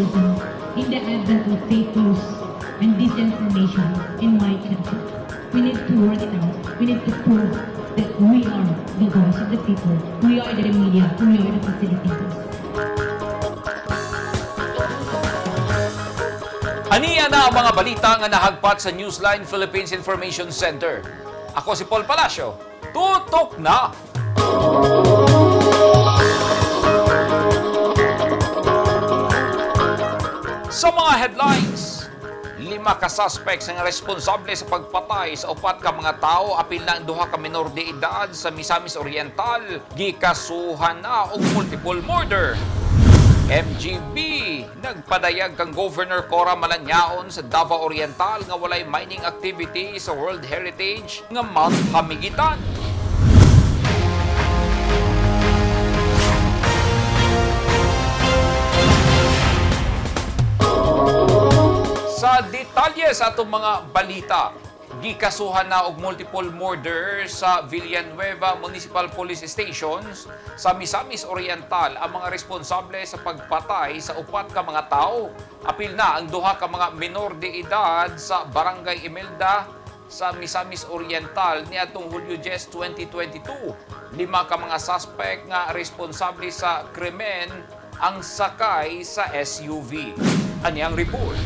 journalism in the advent of fake news and disinformation in my country. We need to work it out. We need to prove that we are the voice of the people. We are the media. We are the facilitators. Aniya na ang mga balita nga nahagpat sa Newsline Philippines Information Center. Ako si Paul Palacio. Tutok na! Sa mga headlines, lima ka suspects ang responsable sa pagpatay sa upat ka mga tao, apil na ang duha ka menor de edad sa Misamis Oriental, gikasuhan na og multiple murder. MGB, nagpadayag kang Governor Cora Malanyaon sa Davao Oriental nga walay mining activity sa World Heritage nga Mount Hamigitan. Sa detalye sa atong mga balita, gikasuhan na og multiple murder sa Villanueva Municipal Police Stations sa Misamis Oriental ang mga responsable sa pagpatay sa upat ka mga tao. Apil na ang duha ka mga minor de edad sa Barangay Imelda sa Misamis Oriental niadtong Hulyo 10, 2022. Lima ka mga suspect nga responsable sa krimen ang sakay sa SUV. Ani ang report.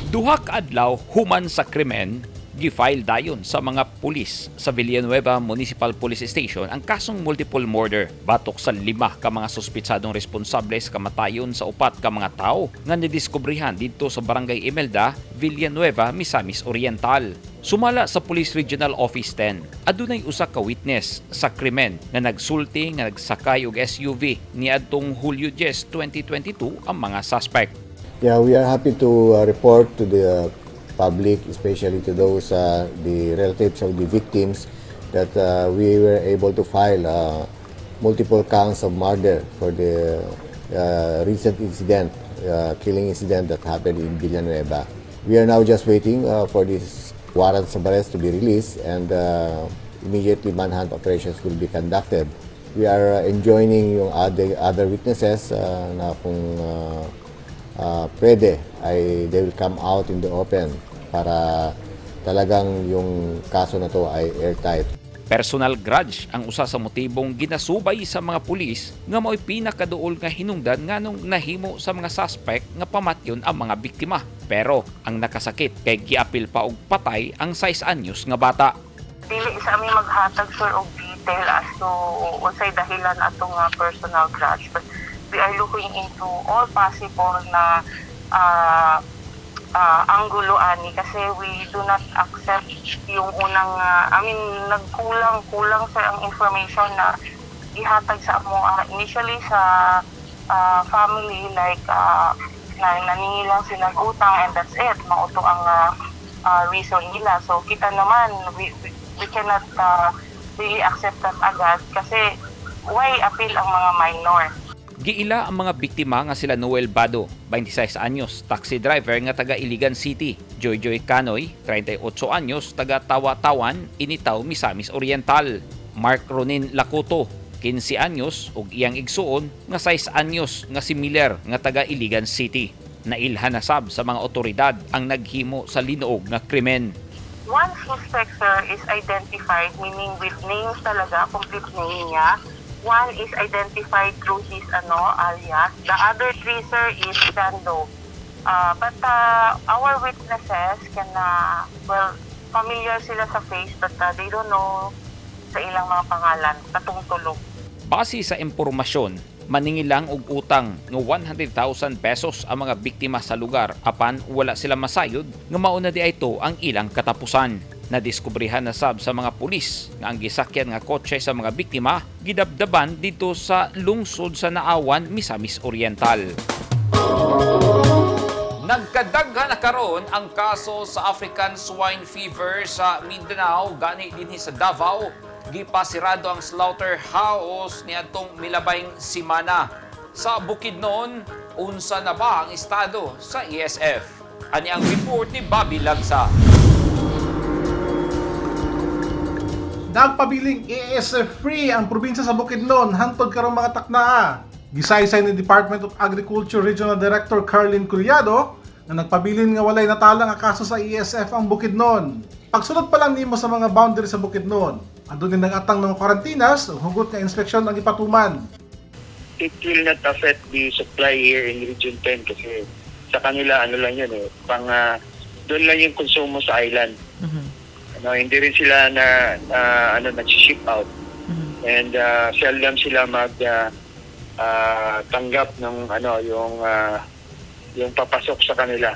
Duha ka adlaw human sa krimen, gi-file dayon sa mga pulis sa Villanueva Municipal Police Station ang kasong multiple murder batok sa lima ka mga suspitsadong responsable sa kamatayon sa upat ka mga tao nga nidiskubrihan didto sa Barangay Imelda, Villanueva, Misamis Oriental. Sumala sa Police Regional Office 10, adunay usa ka witness sa krimen nga nagsulti nga nagsakay og SUV niadtong Hulyo 10, 2022 ang mga suspect. Yeah, we are happy to report to the public, especially to those the relatives of the victims, that we were able to file multiple counts of murder for the recent incident, killing incident that happened in Villanueva. We are now just waiting for this warrants of arrest to be released, and immediately manhunt operations will be conducted. We are enjoining yung other witnesses na kung pwede ay they will come out in the open para talagang yung kaso na to ay airtight. Personal grudge ang usa sa motibong ginasubay sa mga pulis nga mao'y pinakaduol nga hinungdan nganong nahimo sa mga suspect nga pamatyon ang mga biktima. Pero ang nakasakit kay giapil pa og patay ang 6 anyos nga bata. Dili sa amin maghatag, sir, og detail as to unsay dahilan atong personal grudge, but we are looking into all possible na anggulo ani kasi we do not accept yung unang I mean, nagkulang kulang, sir, ang information na gihatag sa amo initially sa family, like na naningi lang sila ng utang and that's it, mao to ang reason nila. So kita naman, we cannot really accept that agad kasi why appeal ang mga minor? Giila ang mga biktima nga sila Noel Bado, 26 anyos, taxi driver nga taga Iligan City, Joy Joy Canoy, 38 anyos, taga Tawa-Tawan, Initao, Misamis Oriental, Mark Ronin Lacoto, 15 anyos, ug iyang igsuon nga 6 anyos nga si Miller nga taga Iligan City. Nailhan na sab sa mga otoridad ang naghimo sa linuog nga krimen. One suspect, sir, is identified, meaning with names talaga, complete name niya. One is identified through his ano alias. The other three, sir, is John Doe. But our witnesses can, well, familiar sila sa face, but they don't know sa ilang mga pangalan, katong tulog. Base sa impormasyon, maningilang og utang nga 100,000 pesos ang mga biktima sa lugar apan wala sila masayod nga mauna di ay ito ang ilang katapusan. Nadiskubrihan na sab sa mga pulis nga ang gisakyan nga kotse sa mga biktima gidabdaban dito sa lungsod sa Naawan, Misamis Oriental. Nagkadaghan na karon ang kaso sa African Swine Fever sa Mindanao, gani dinhi sa Davao, gipasirado ang slaughterhouse niadtong milabayng simana. Sa Bukidnon, unsa na ba ang estado sa ESF? Ani ang report ni Bobby Lagsa. Nagpabiling ESF free ang probinsya sa Bukidnon hantod karong mga taknaa. Gisaysay ni Department of Agriculture Regional Director Carlin Culiado nga nagpabilin nga walay natala nga kaso sa ASF ang Bukidnon. Pagsulod pa lang nimo sa mga boundary sa Bukidnon, adunay nag-atang ng karantinas ug hugot nga inspeksyon ang gipatuman. It will not affect the supply here in Region 10 kasi sa kanila ano lang yun eh, pang doon lang yung konsumo sa island. Ano, hindi rin sila na ano, nag-ship out. And seldom sila mag tanggap ng ano, yung papasok sa kanila.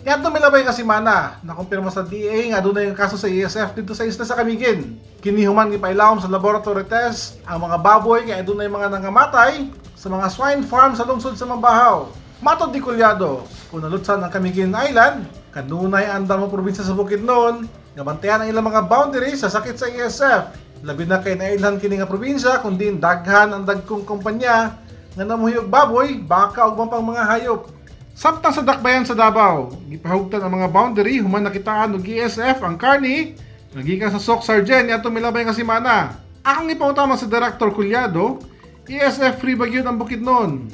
Niadtong milabay nga semana, nakumpirma sa DA nga adunay ang kaso sa ASF dito sa isla sa Camiguin. Kini human gipailawom sa laboratory test ang mga baboy kay adunay mga nangamatay sa mga swine farm sa lungsod sa Mambajao. Matod ni Culiado, kung nalutsan ang Camiguin Island, kanunay andam ang probinsya sa Bukidnon, nga bantayan ang ilang mga boundary sa sakit sa ASF. Labi na kay nailhan kini nga probinsya kun diin daghan ang dagkong kumpanya nga namuhi og baboy, baka ug pang mga hayop. Samtang sa dakbayan sa Davao, gipahugtan ang mga boundary human nakitaan og ASF ang karni nga gikan sa Soccsksargen niadtong milabay nga semana. Akong gipangutana sa Director Culiado, ASF free ba gyud ang Bukidnon?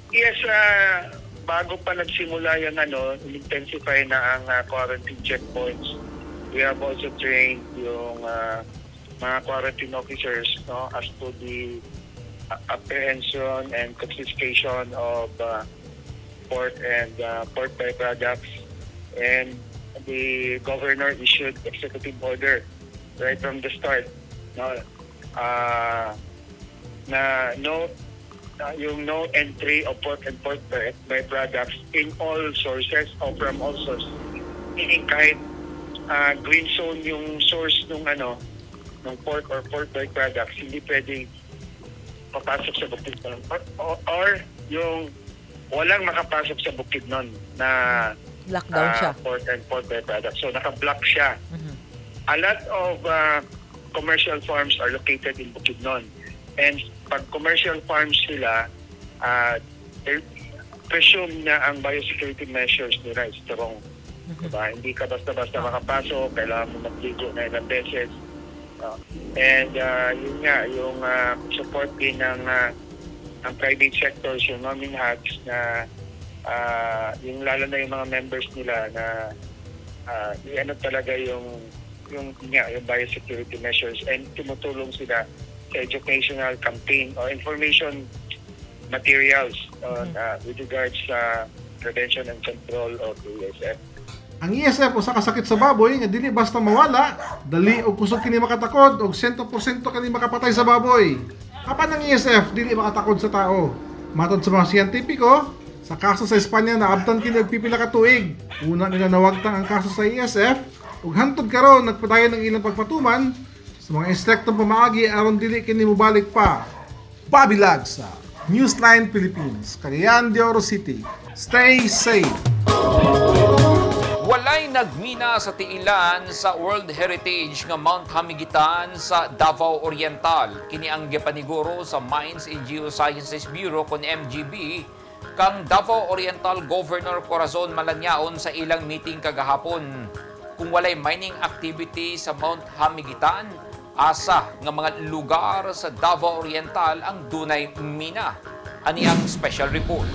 Yes, bago pa nagsimula yung ano, intensify na ang quarantine checkpoints. We have also trained yung mga quarantine officers, no, as to the apprehension and confiscation of pork and pork byproducts. And the governor issued executive order right from the start, no, na no yung no entry of pork and pork byproducts in all sources or from all sources. Meaning kahit green zone yung source ng ano, ng pork or pork byproducts, hindi pwedeng papasok sa Bukidnon. Or yung walang makapasok sa Bukidnon na Lockdown siya. Pork and pork byproducts. So naka-block siya. A lot of commercial farms are located in Bukidnon. And pag commercial farms sila, presume na ang biosecurity measures nila is strong. Diba? Hindi ka basta-basta makapasok, kailangan mo magligo na ilang beses. And yun nga, yung support din ng private sectors, yung Nominhags na yung lalo na yung mga members nila na ano talaga yung biosecurity measures and tumutulong sila sa educational campaign or information materials on, with regards sa prevention and control of ASF. Ang ASF usa ka sakit sa baboy nga dili basta mawala, dali og kusog kini makatakod og 100% kini makapatay sa baboy. Apan ang ASF dili makatakod sa tao. Matod sa mga siyentipiko, sa kaso sa Espanya naabtan kini og pipila ka tuig. Una nila nawagtang ang kaso sa ASF ug hantod karon nagpadayon ang ilang pagpatuman sa mga estriktong pamaagi aron dili kini mobalik pa. Bobby Lagsa, Newsline Philippines, Cagayan de Oro City. Stay safe. Walay nagmina sa tiilan sa World Heritage nga Mount Hamigitan sa Davao Oriental. Kini ang gipaniguro sa Mines and Geosciences Bureau kon MGB kang Davao Oriental Governor Corazon Malanyaon sa ilang meeting kagahapon. Kung walay mining activity sa Mount Hamigitan, asa nga mga lugar sa Davao Oriental ang dunay mina? Ani ang special report.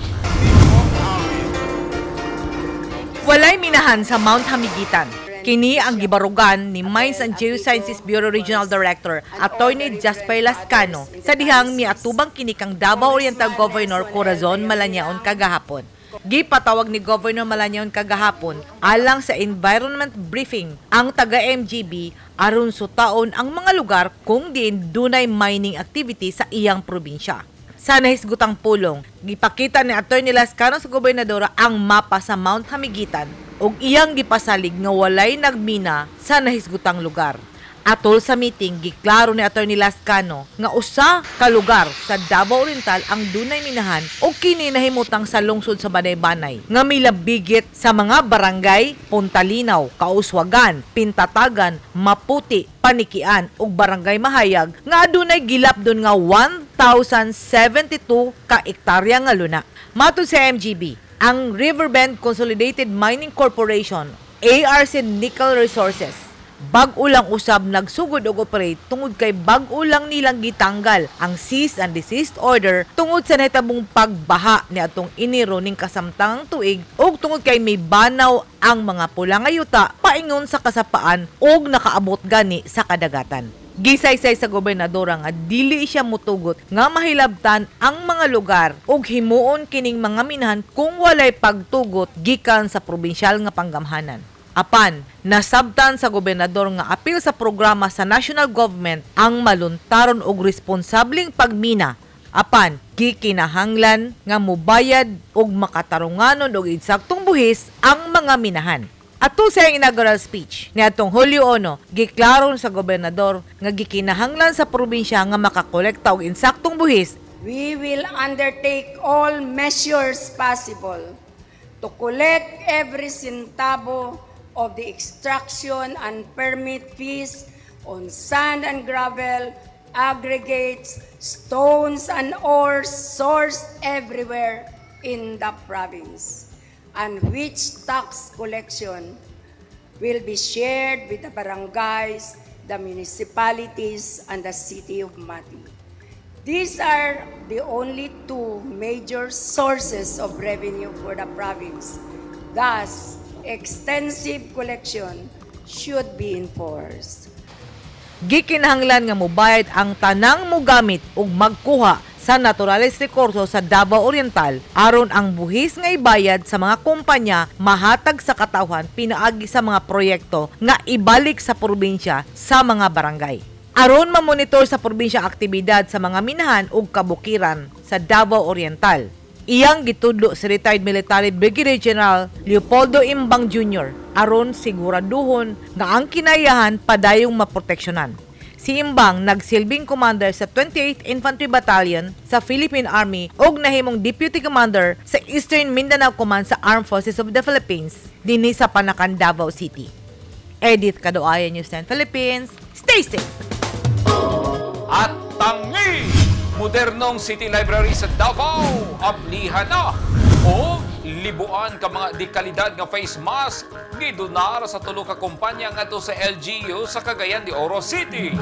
Walay minahan sa Mount Hamigitan. Kini ang gibarugan ni Mines and Geosciences Bureau Regional Director Attorney Jasper Lascano sa dihang miatubang kini kang Davao Oriental Governor Corazon Malanyaon kagahapon. Gipatawag ni Governor Malanyaon kagahapon alang sa environment briefing ang taga MGB aron sutaon ang mga lugar kung diin dunay mining activity sa iyang probinsya. Sa nahisgutang pulong, gipakita ni Attorney Lascano sa gobernadora ang mapa sa Mount Hamigitan ug iyang gipasalig nga walay nagmina sa nahisgutang lugar. Atol sa meeting, giklaro ni Attorney Lascano nga usa ka lugar sa Davao Oriental ang dunay minahan ug kini nahimutang sa lungsod sa Banay-Banay nga milabigit sa mga barangay Puntalinaw, Kauswagan, Pintatagan, Maputi, Panikian ug Barangay Mahayag nga adunay gilapdon nga 1,072 ka ektarya nga luna. Matod sa MGB, ang Riverbend Consolidated Mining Corporation, ARC Nickel Resources, Bag-o lang usab nagsugod og operate tungod kay bag-o lang nilang gitanggal ang cease and desist order tungod sa nahitabong pagbaha niadtong Enero ning kasamtangang tuig ug tungod kay may banaw ang mga pula nga yuta paingon sa kasapaan ug nakaabot gani sa kadagatan. Gisaysay sa gobernadora nga dili siya mutugot nga mahilabtan ang mga lugar ug himuon kining mga minahan kung walay pagtugot gikan sa probinsyal nga panggamhanan. Apan, nasabtan sa gobernador nga apil sa programa sa national government ang maluntaron og responsableng pagmina. Apan, gikinahanglan nga mubayad og makatarunganon og insaktong buhis ang mga minahan. Atol sa iyang inaugural speech niadtong Hulyo 1, giklaron sa gobernador nga gikinahanglan sa probinsya nga makakolekta og insaktong buhis. We will undertake all measures possible to collect every centavo of the extraction and permit fees on sand and gravel, aggregates, stones and ores sourced everywhere in the province, and which tax collection will be shared with the barangays, the municipalities, and the city of Mati. These are the only two major sources of revenue for the province. Thus, extensive collection should be enforced. Gikinahanglan nga mobayad ang tanang mogamit ug magkuha sa naturales rekurso sa Davao Oriental aron ang buhis nga ibayad sa mga kumpanya mahatag sa katawhan pinaagi sa mga proyekto nga ibalik sa probinsya sa mga barangay. Aron mamonitor sa probinsya ang aktibidad sa mga minahan ug kabukiran sa Davao Oriental, iyang gitudlo si retired military Brigadier General Leopoldo Imbang Jr. aron siguraduhon nga ang kinayahan padayong maproteksyonan. Si Imbang nagsilbing commander sa 28th Infantry Battalion sa Philippine Army ug nahimong deputy commander sa Eastern Mindanao Command sa Armed Forces of the Philippines dinhi sa Panacan, Davao City. Edith Kadoaya, News 10 Philippines. Stay safe! At tangi! Modernong City Library sa Davao, ablihan na! O libuan ka mga dekalidad nga face mask gidonar sa tulo ka kumpanya ngadto sa LGU sa Cagayan de Oro City.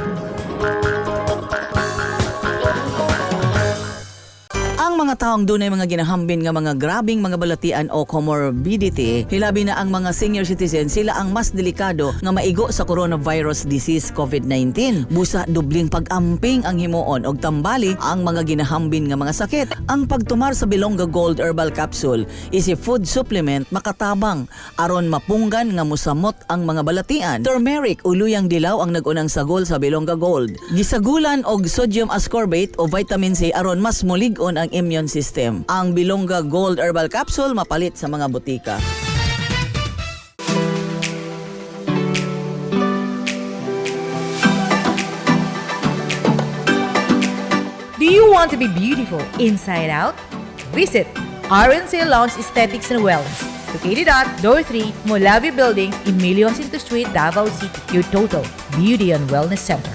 Ang mga taong dunay mga ginahambin nga mga grabing mga balatian o comorbidity, hilabi na ang mga senior citizen, sila ang mas delikado nga maigo sa coronavirus disease COVID-19. Busa dubling pag-amping ang himuon og tambali ang mga ginahambin nga mga sakit. Ang pagtumar sa Bilongga Gold Herbal Capsule is a food supplement makatabang aron mapunggan nga musamot ang mga balatian. Turmeric o luyang dilaw ang nagunang sagol sa Bilongga Gold. Gisagulan og sodium ascorbate o vitamin C aron mas mulig-on ang immune system. Ang Bilongga Gold Herbal Capsule mapalit sa mga botika. Do you want to be beautiful inside out? Visit RNC Lounge Aesthetics and Wellness, located at Door 3, Molavi Building, Emilio Jacinto Street, Davao City. Your total beauty and wellness center.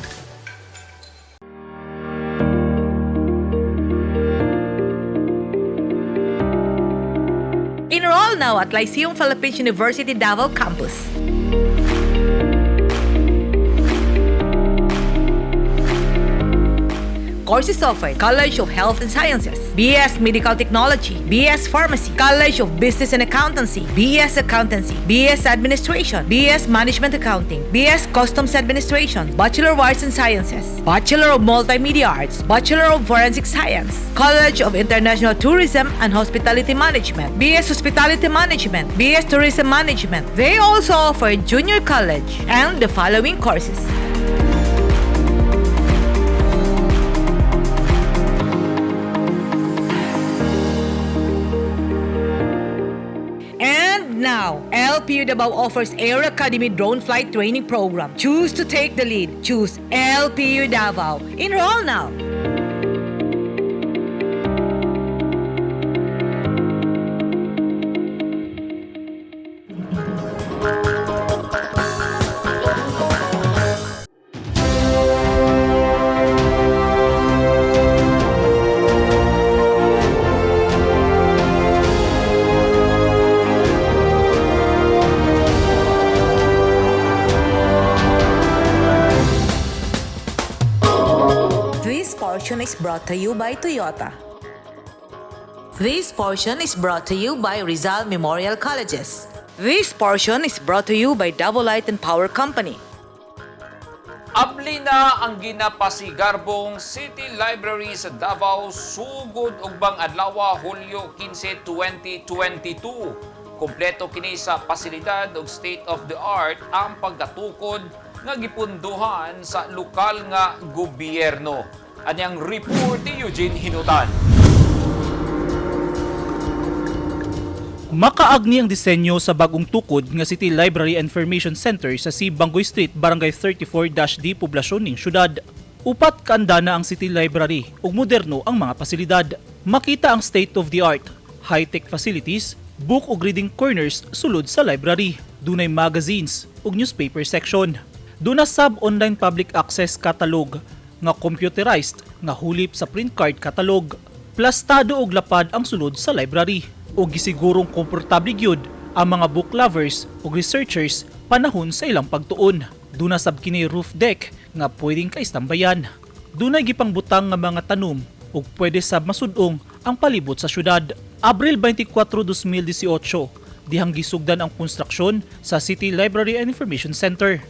Enroll now at Lyceum Philippines University Davao Campus. Courses offered: College of Health and Sciences, BS Medical Technology, BS Pharmacy, College of Business and Accountancy, BS Accountancy, BS Administration, BS Management Accounting, BS Customs Administration, Bachelor of Arts and Sciences, Bachelor of Multimedia Arts, Bachelor of Forensic Science, College of International Tourism and Hospitality Management, BS Hospitality Management, BS Tourism Management. They also offer junior college and the following courses. And now, LPU Davao offers Air Academy Drone Flight Training Program. Choose to take the lead. Choose LPU Davao. Enroll now. is brought to you by Toyota. This portion is brought to you by Rizal Memorial Colleges. This portion is brought to you by Davao Light and Power Company. Abli na ang ginapasigarbong City Library sa Davao sugod ug bang adlaw, Hulyo 15, 2022. Kompleto kini sa pasilidad ug state of the art ang pagkatukod nga gipunduhan sa lokal nga gobyerno. Anyang report ni Eugene Hinutan. Makaagni ang disenyo sa bagong tukod nga City Library and Information Center sa C. Bangoy Street, Barangay 34-D, poblasyon ning syudad. Upat kaandana ang City Library ug moderno ang mga pasilidad. Makita ang state-of-the-art, high-tech facilities, book ug reading corners sulod sa library. Dunay magazines ug newspaper section. Duna sab online public access catalog nga computerized nga hulip sa print card catalog. Plastado og lapad ang sulod sa library ug gisigurong komportable gyud ang mga book lovers ug researchers panahon sa ilang pagtuon. Duna sab kini roof deck nga pwedeng kaistambayan. Dunay gipangbutang nga mga tanom ug pwede sab masudong ang palibot sa syudad. Abril 24, 2018, dihang gisugdan ang konstruksyon sa City Library and Information Center.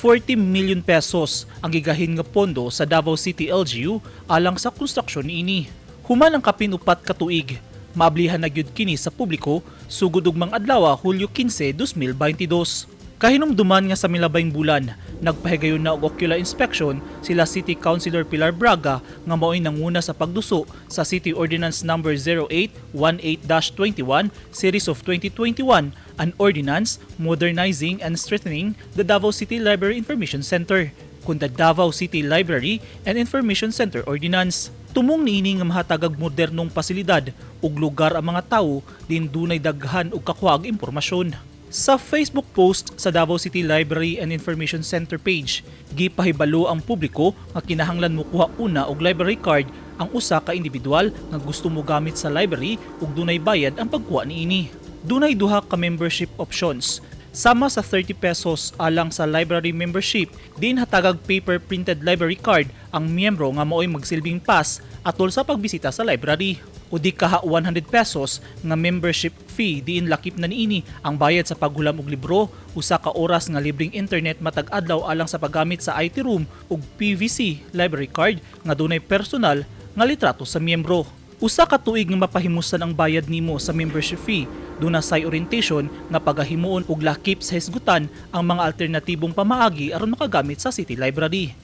40 million pesos ang gigahin nga pondo sa Davao City LGU alang sa konstruksyon niini. Human ang kapin 4 ka tuig, maablihan na gyud kini sa publiko sugod ugmang adlaw, Hulyo 15, 2022. Kahinumduman nga sa milabayng bulan, nagpahigayon na og ocular inspection sila City Councilor Pilar Braga nga mao'y nanguna sa pagduso sa City Ordinance Number 0818-21 Series of 2021, an ordinance modernizing and strengthening the Davao City Library Information Center kun the Davao City Library and Information Center Ordinance. Tumong niini nga mahatagag modernong pasilidad ug lugar ang mga tawo din dunay daghan og kakuag impormasyon. Sa Facebook post sa Davao City Library and Information Center page, gipahibalo ang publiko nga kinahanglan mokuha una og library card ang usa ka individual nga gusto mo gamit sa library ug dunay bayad ang pagkuha niini. Dunay duha ka membership options. Sama sa 30 pesos alang sa library membership, din hatagag paper printed library card ang miyembro nga maoy magsilbing pass atol sa pagbisita sa library. O di kaha 100 pesos nga membership fee diin lakip na niini ang bayad sa paghulam og libro, usa ka oras nga libreng internet matag adlaw alang sa paggamit sa IT room ug PVC library card nga dunay personal nga litrato sa miyembro. 1 ka tuig nga mapahimusan ang bayad nimo sa membership fee. Duna say orientation nga pagahimuon og lakip sa hisgutan ang mga alternatibong pamaagi aron makagamit sa City Library.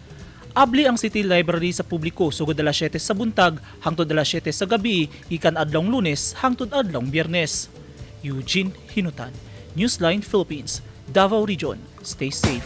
Abli ang City Library sa publiko sugod alas 7 sa buntag hangtod alas 7 sa gabi gikan adlawng Lunes hangtod adlawng Biyernes. Eugene Hinutan, Newsline Philippines, Davao Region. Stay safe.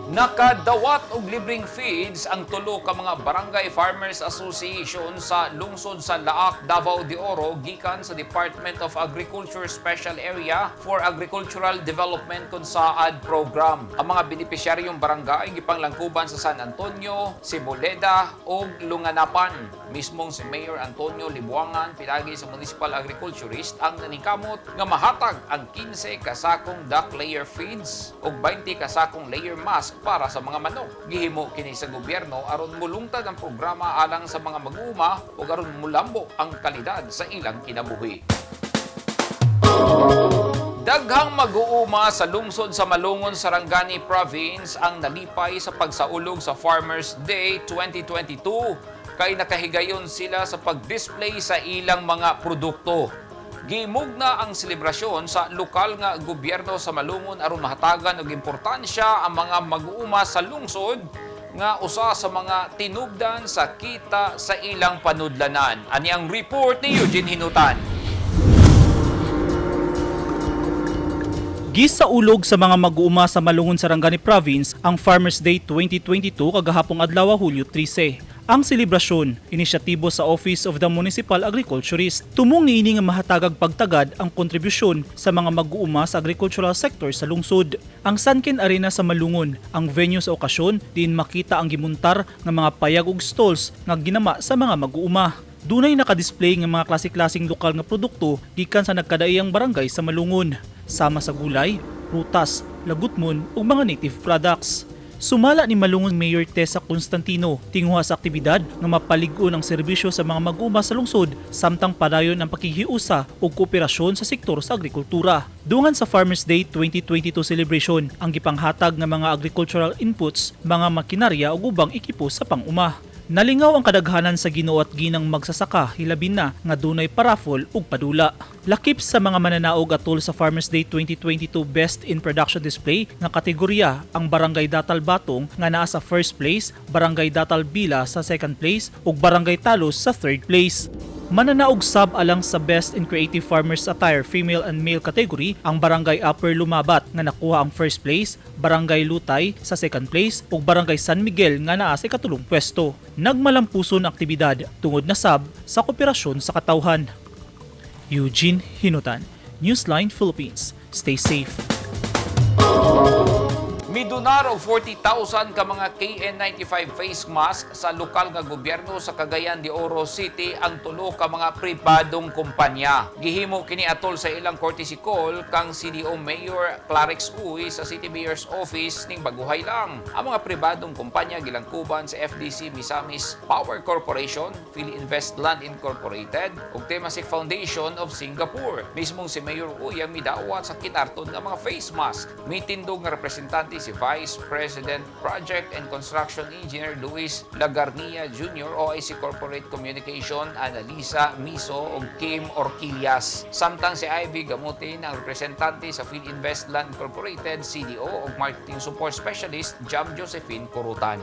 Nakadawat og libreng feeds ang tulo ka mga Barangay Farmers Association sa lungsod sa Laak, Davao de Oro gikan sa Department of Agriculture Special Area for Agricultural Development kun SAAD program. Ang mga benepisyaryong barangay gipanglangkuban sa San Antonio, Siboleda ug Lunganapan. Mismong si Mayor Antonio Libuangan pinagi sa Municipal Agriculturist ang naningkamot nga mahatag ang 15 kasakong duck layer feeds ug 20 kasakong layer mask para sa mga manok. Gihimo kini sa gobyerno aron mulungtad ang programa alang sa mga mag-uuma ug aron mulambo ang kalidad sa ilang kinabuhi. Daghang mag-uuma sa lungsod sa Malungon, Sarangani Province ang nalipay sa pagsaulog sa Farmers Day 2022 kay nakahigayon sila sa pag-display sa ilang mga produkto. Gimugna ang selebrasyon sa lokal nga gobyerno sa Malungon aron mahatagan og importansya ang mga mag-uuma sa lungsod nga usa sa mga tinubdan sa kita sa ilang panudlanan. Ani ang report ni Eugene Hinutan. Gisaulog sa mga mag-uuma sa Malungon, Sarangani Province ang Farmers Day 2022 kagahapong adlaw, Hulyo 13. Ang selebrasyon, inisyatibo sa Office of the Municipal Agriculturist. Tumong niini nga mahatagag pagtagad ang kontribusyon sa mga mag-uuma sa agricultural sector sa lungsod. Ang Sanken Arena sa Malungon ang venue sa okasyon diin makita ang gimuntar nga mga payag ug stalls nga ginama sa mga mag-uuma. Dunay nakadisplay nga mga klase-klaseng lokal nga produkto gikan sa nagkadaiyang barangay sa Malungon, sama sa gulay, prutas, lagutmon ug mga native products. Sumala ni Malungon Mayor Tessa Constantino, tinguha sa aktibidad nga mapalig-on ang serbisyo sa mga mag-uma sa lungsod samtang padayon ang pakighiusa ug kooperasyon sa sektor sa agrikultura. Dungan sa Farmers Day 2022 celebration ang gipanghatag nga mga agricultural inputs, mga makinarya ug ubang ekipo sa pang-uma. Nalingaw ang kadaghanan sa Ginoo at ginang magsasaka, hilabi na nga dunay pa-raffle ug padula. Lakip sa mga mananaog atol sa Farmers Day 2022 Best in Production Display nga kategorya ang Barangay Datal Batong nga naa sa first place, Barangay Datal Bila sa second place ug Barangay Talos sa third place. Mananaog sab alang sa Best in Creative Farmers Attire Female and Male category ang Barangay Upper Lumabat nga nakuha ang first place, Barangay Lutay sa second place ug Barangay San Miguel nga naa sa ikatulong pwesto. Nagmalampuson ang aktibidad tungod na sab sa kooperasyon sa katawhan. Eugene Hinutan, Newsline Philippines. Stay safe. Midonar og 40,000 ka mga KN95 face mask sa lokal nga gobyerno sa Cagayan de Oro City ang tulo ka mga pribadong kumpanya. Gihimo kini atol sa ilang courtesy call kang CDO Mayor Klarex Uy sa City Mayor's Office ning baguhay lang. Ang mga pribadong kumpanya gilangkuban sa FDC Misamis Power Corporation, Filinvest Land Incorporated ug Temasek Foundation of Singapore. Mismong si Mayor Uy ang midawat sa kinarton nga mga face mask. Mitindog nga representante si Vice President Project and Construction Engineer Luis Lagarnia Jr., OIC Corporate Communication Analisa Miso ug Kim Orquillas. Samtang si Ivy Gamutin ang representante sa Filinvest Land Incorporated CDO ug Marketing Support Specialist Jam Josephine Kurutan.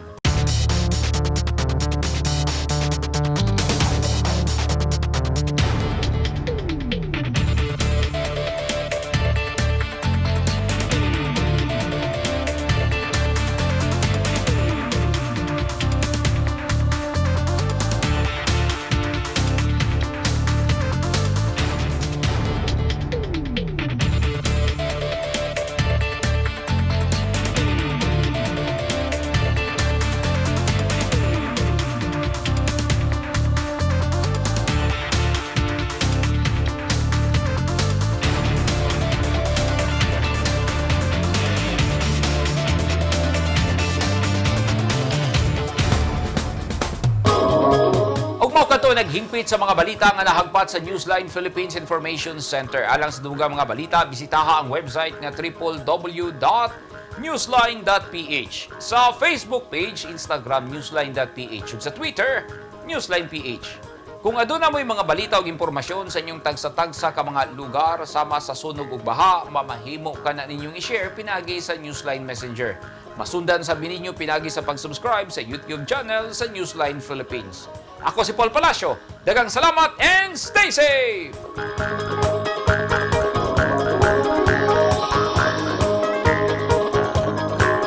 Ug mao kato naghingpit sa mga balita nga nahagpat sa Newsline Philippines Information Center. Alang sa dugang mga balita, bisitaha ang website nga www.newsline.ph. Sa Facebook page, Instagram newsline.ph ug sa Twitter, newsline.ph. Kung aduna mo'y mga balita ug impormasyon sa inyong tagsa-tagsa ka mga lugar sama sa sunog ug baha, mamahimo ka na ninyong i-share pinagi sa Newsline Messenger. Masundan sa ninyo pinagi sa pag-subscribe sa YouTube channel sa Newsline Philippines. Ako si Paul Palacio. Daghang salamat and stay safe!